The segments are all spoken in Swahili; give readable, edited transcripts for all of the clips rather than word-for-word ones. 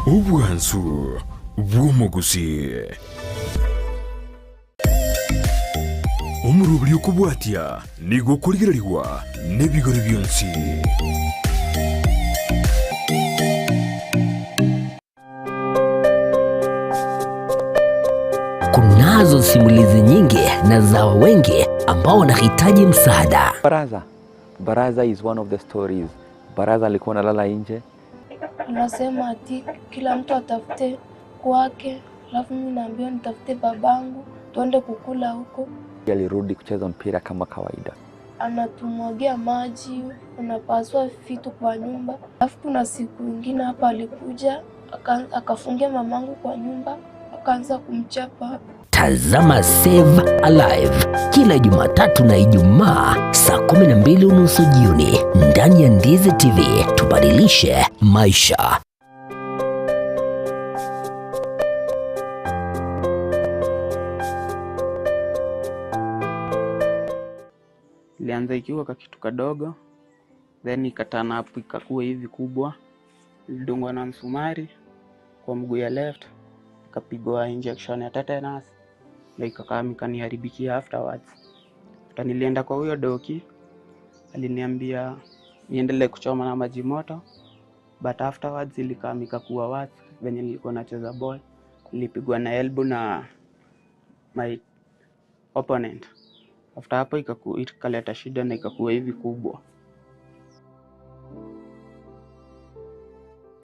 Obwansu bw'omogusi. Omoroberi okobwatia nigo okorigererigwa n'ebigori bionsi. Kunazo simulizi nyingi na za wengi ambao wanahitaji msaada. Baraza. Baraza is one of the stories. Baraza alikuwa analala nje. Anasema ati kila mtu atafute kwake, alafu mimi naambiwa nitafute babangu tuende kukula huko. Alirudi kucheza mpira kama kawaida. Anatumwagia maji, anapasua vitu kwa nyumba. Alafu kuna siku ingine hapa alikuja akafungia mamangu kwa nyumba, akaanza kumchapa. Tazama Save Alive kila Jumatatu na Ijumaa saa 12:30 jioni ndani ya Ndizi TV. Tubadilishe maisha. Ilianza ikiwa ka kitu kadogo, then ikatana up ikakuwa hivi kubwa. Nilidungwa na msumari kwa mguu ya left, nikapigwa injection ya tetanus, ndio ikakaa ikaniharibikia afterwards. After nilienda kwa huyo doki, aliniambia niendelee kuchoma na maji moto, but afterwards ilikaa ikakuwa worse. Venye nilikuwa nacheza ball, nilipigwa na elbow na my opponent. After hapo ikaleta shida na ikakuwa hivi kubwa.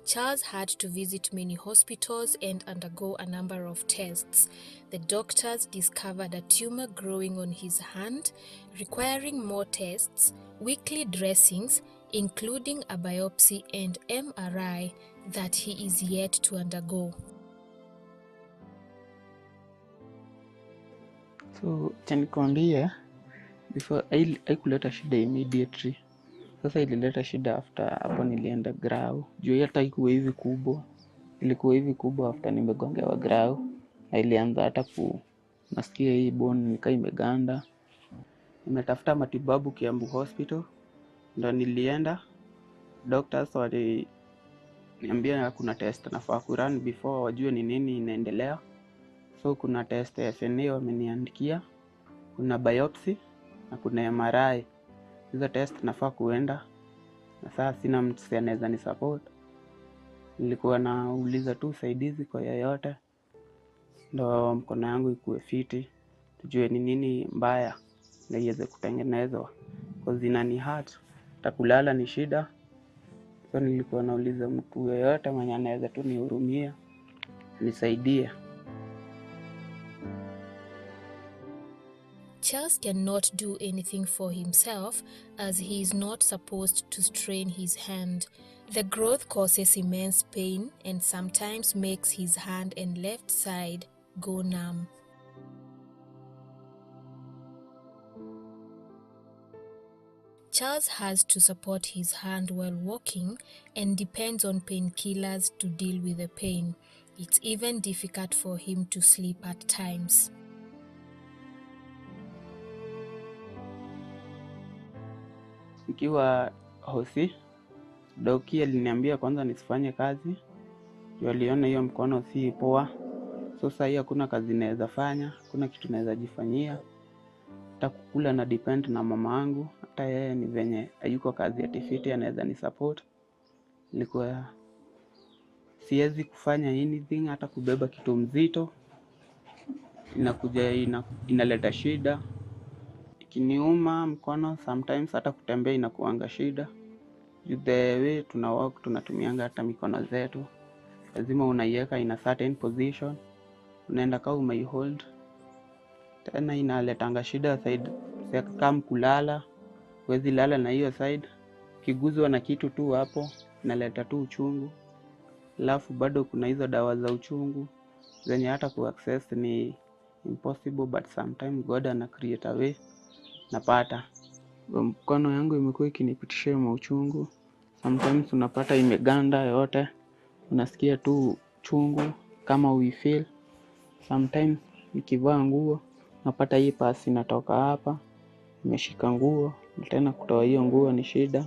Charles had to visit many hospitals and undergo a number of tests. The doctors discovered a tumor growing on his hand, requiring more tests, weekly dressings, including a biopsy and MRI that he is yet to undergo. So cha nikwambie, before haikuleta shida immediately. Sasa ilileta shida after hapo nilienda grau. Juu hata haikuwa hivi kubwa. Ilikuwa hivi kubwa after nimegongewa grau. Na ilianza hata nasikia hii bone nikaa imeganda. Nimetafuta matibabu Kiambu Hospital. Ndo nilienda. Doctors waliniambia kuna test nafaa kurun before wajue ni nini inaendelea. So kuna test ya FNA wameniandikia, kuna biopsy na kuna MRI. Hizo test nafaa kuenda. Na sasa sina mtu anaweza ni support. Nilikuwa nauliza tu usaidizi kwa yeyote ndo mkono yangu ikuwe fiti, tujue ni nini mbaya na iweze kutengenezwa, cause inani hurt, hata kulala ni shida. So nilikuwa nauliza mtu yeyote mwenye anaweza tu nihurumia, nisaidie. Charles cannot do anything for himself as he is not supposed to strain his hand. The growth causes immense pain and sometimes makes his hand and left side go numb. Charles has to support his hand while walking and depends on painkillers to deal with the pain. It's even difficult for him to sleep at times. Nikiwa hosi, doki aliniambia kwanza nisifanye kazi juu aliona hiyo mkono si poa. So sasa hii hakuna kazi naweza fanya, hakuna kitu naweza jifanyia. Hata kukula na depend na mama yangu, hata yeye ni venye hayuko kazi ati fiti anaweza ni support. Nilikuwa siwezi kufanya anything, hata kubeba kitu mzito inakuja inaleta shida. Ikiniuma mkono sometimes hata kutembea inakuanga shida. The way tuna walk tunatumianga hata mikono zetu, lazima unaiweka in a certain position, unaenda kama umeihold. Tena inaletanga shida side kama kulala, huwezi lala na hiyo side, ukiguzwa na kitu tu hapo inaleta tu uchungu. Alafu bado kuna hizo dawa za uchungu zenye hata ku access ni impossible, but sometimes God ana create a way napata. Mkono yangu imekuwa ikinipitisha mauchungu. Sometimes unapata imeganda yote, unasikia tu chungu kama uifeel. Sometimes nikivaa nguo napata hii pasi inatoka hapa, imeshika nguo, na tena kutoa hiyo nguo ni shida.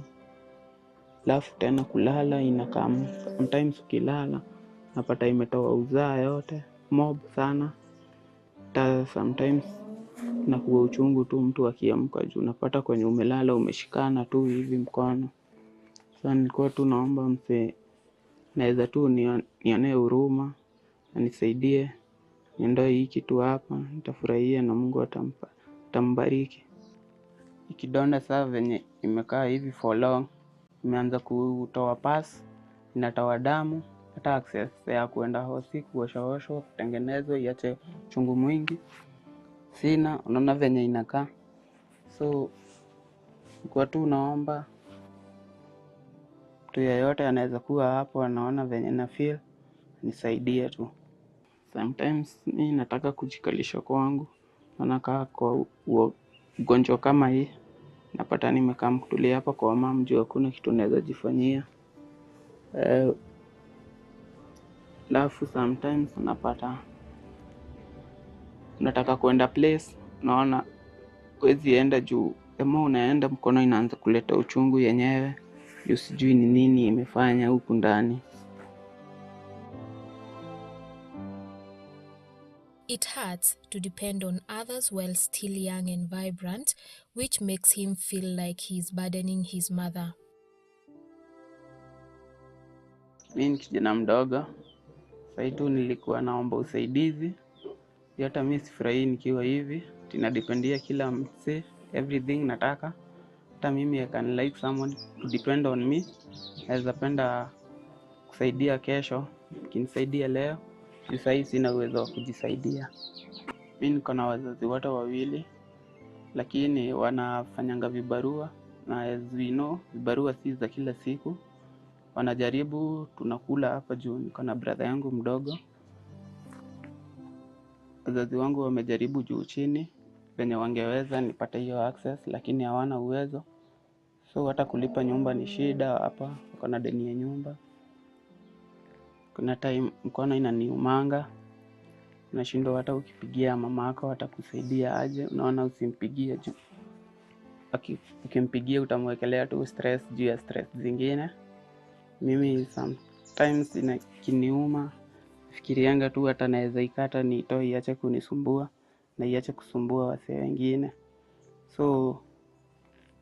Alafu tena kulala inakaa, sometimes ukilala Napata imetoa uzaa yote mob sana. Hata sometimes nakuwa uchungu tu mtu akiamka juu unapata kwenye umelala umeshikana tu hivi mkono. Sasa nilikuwa tu naomba msee naweza tu nionee huruma na nisaidie niondoe hii kitu hapa, nitafurahia na Mungu atambariki. Ikidonda saa venye imekaa hivi for long, imeanza kutoa pus, inatoa damu, hata access ya kuenda hosi kuoshaoshwa kutengenezwa iache chungu mwingi sina, unaona venye inakaa. So kwa tu naomba mtu yeyote anaweza kuwa hapo anaona venye na feel nisaidie tu. Sometimes mi nataka kujikalisha kwangu, naona kwa ugonjwa kama hii napata nimekaa mkutulia hapa kwa mama juu hakuna kitu naweza jifanyia. Alafu sometimes napata nataka kuenda place, naona huwezi enda juu the more unaenda mkono inaanza kuleta uchungu yenyewe, juu sijui ni nini imefanya huku ndani. It hurts to depend on others while still young and vibrant, which makes him feel like he's burdening his mother. Mimi ni kijana mdogo, sasa tu nilikuwa naomba usaidizi. Hata mimi sifurahii nikiwa hivi, tunadependia kila mse, everything nataka. Hata mimi I can like someone to depend on me. Naweza penda kusaidia kesho, kinisaidia leo. Sasa sina uwezo wa kujisaidia. Mimi niko na wazazi wote wawili, lakini wanafanyanga vibarua, na as we know vibarua si za kila siku. Wanajaribu, tunakula hapa juu niko na brother yangu mdogo. Wazazi wangu wamejaribu juu chini venye wangeweza nipate hiyo access, lakini hawana uwezo. So hata kulipa nyumba ni shida hapa, niko na deni ya nyumba. Kuna time mkono inaniumanga, unashindwa hata ukipigia mamako atakusaidia aje, unaona usimpigie juu ukimpigia utamwekelea tu stress juu ya stress zingine. Mimi sometimes inakiniuma, fikirianga tu hata naweza ikata niitoe iache kunisumbua na iache kusumbua wasee wengine. So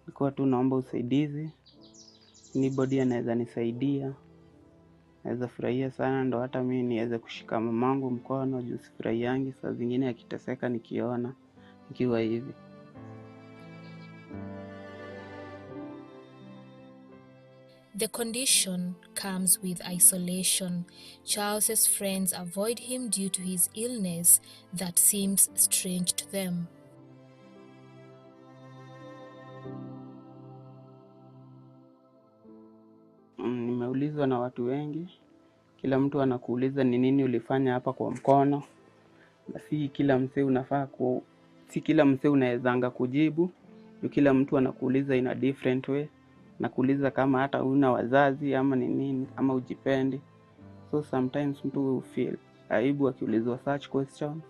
nilikuwa tu naomba usaidizi, anybody anaweza nisaidia naweza furahia sana, ndo hata mimi niweze kushika mamangu mkono juu sifurahiangi saa zingine akiteseka nikiona nikiwa hivi. The condition comes with isolation. Charles's friends avoid him due to his illness that seems strange to them. Nimeulizwa na watu wengi, kila mtu anakuuliza ni nini ulifanya hapa kwa mkono, na si kila msee unafaa ku, si kila msee unawezanga kujibu. Kila mtu anakuuliza in a different way, nakuuliza kama hata una wazazi ama ni nini ama ujipendi. So sometimes mtu feel aibu akiulizwa such questions.